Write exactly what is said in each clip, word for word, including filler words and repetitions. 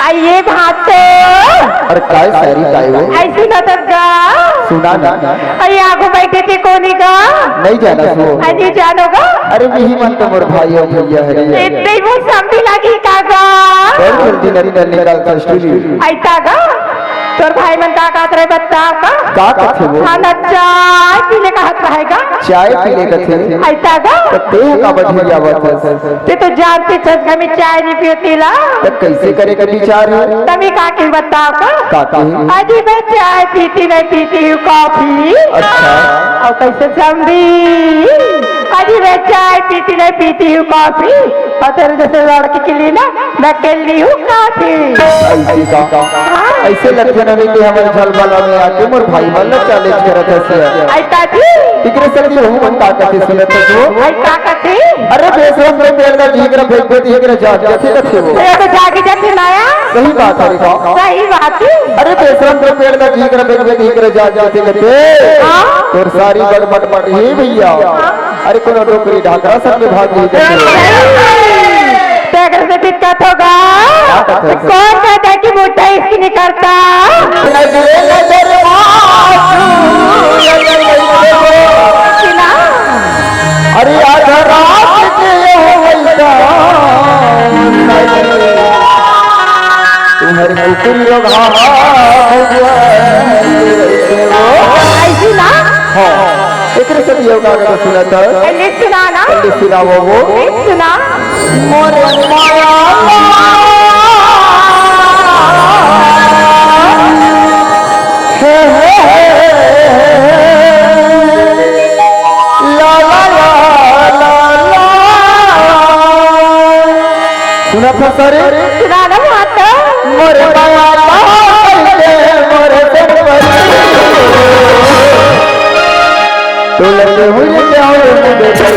आइए भातो। अरे काय सारी काय वो? ऐसी नटक गा। सुना ना। अरे आगू बैठे थे कोनी गा? नहीं जाना सो। अरे नहीं जानो गा? अरे वही मन तो मोर भाई हो भैया हरे। इतने वो समझी लगी का गा? बहुत जल्दी नरी नरी निकाल फैसली। ऐसा गा? तोर भाई मन का कहत रहे बता का? का कथे वो? हाँ ना, चाय पीले कहत रहे गा। चाय पीले कथे? ऐसा गा? तो ते का बढ़िया बात है। ते तो जानते छस कि मैं चाय नहीं पीती ला। तो कैसे करे का विचार है? तभी का के बताओ का? का के? अजी मैं चाय पीती नहीं पीती हूँ, कॉफी। अच्छा। और कैसे समझी? अजी मैं चाय पीती नहीं पीती हूँ, कॉफी। और तेरे जैसे लड़की के लिए ना मैं अकेली हूँ काफी। ऐसे का? हाँ। ऐसे लगथे ना रे कि हमर झलबला में आके मोर भाई मन ला challenge करत हस। ऐसा जी? इकरे संग भी हूँ मन का कथे सुनत हस वो? भाई का कथे? अरे बेशरम रे, पेड़ ला ढीक ला फेंक दे, ढीक ला जाग जाथे कथे वो। ये तो जागी जाथे ना यार। सही बात है रे का? सही बात है। अरे बेशरम रे, पेड़ ला ढीक ला फेंक दे, ढीक ला जाग जाथे कथे। हाँ। तोर सारी बड़ बड़ बड़ ही भैया। हाँ। अरे कोनो डोकरी ढाकरा संग में भाग नहीं करते। तेरे से दिक्कत होगा। क्या बात है? कौन कहता है कि मोटा इसकी निकलता? नजरे नजर आंसू लगे लगे वो। सुना? अरे आधा रात के ये हो गई तुम्हारी कुकुरी रोग, हाँ, हाँ, हाँ, हाँ। ऐसी ना? हाँ। एकरे से भी एगो गाना सुनत है। ए, ले सुना ना। ले सुनाओ वो। ले सुना। मोरे माया। हे, हे, हे, हे, हे। ला, ला, ला, ला, ला। सुनत हस रे? सुना ना माता। मोरे माया ला करके मोरे सनवरी। तू लगे हुए क्या हो रे मुझे?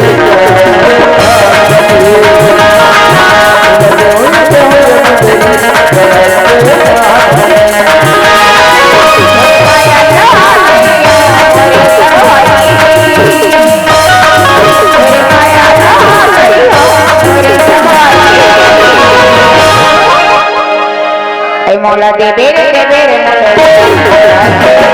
ए मोला दे दे रे, दे दे रे, मोला दे दे रे।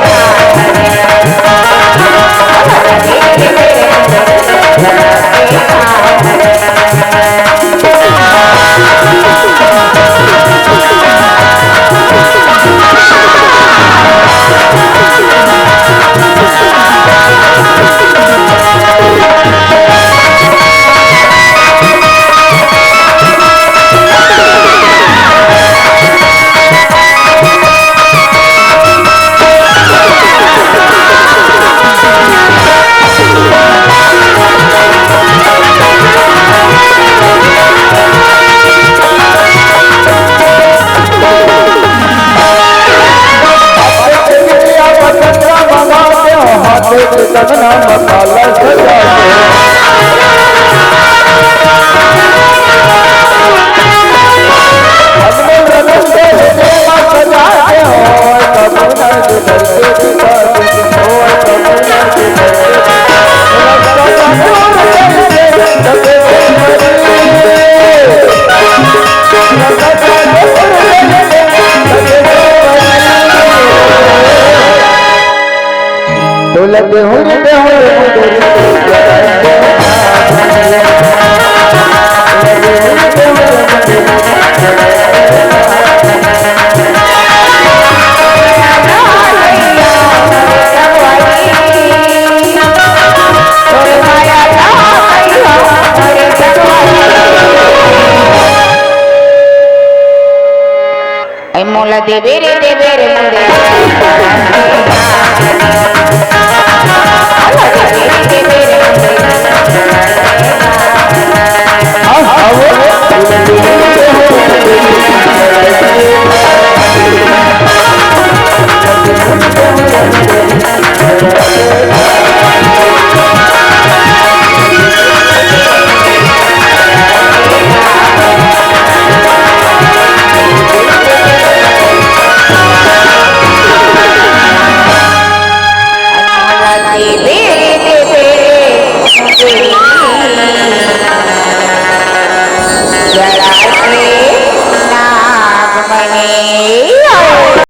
ए मोला देबे रे,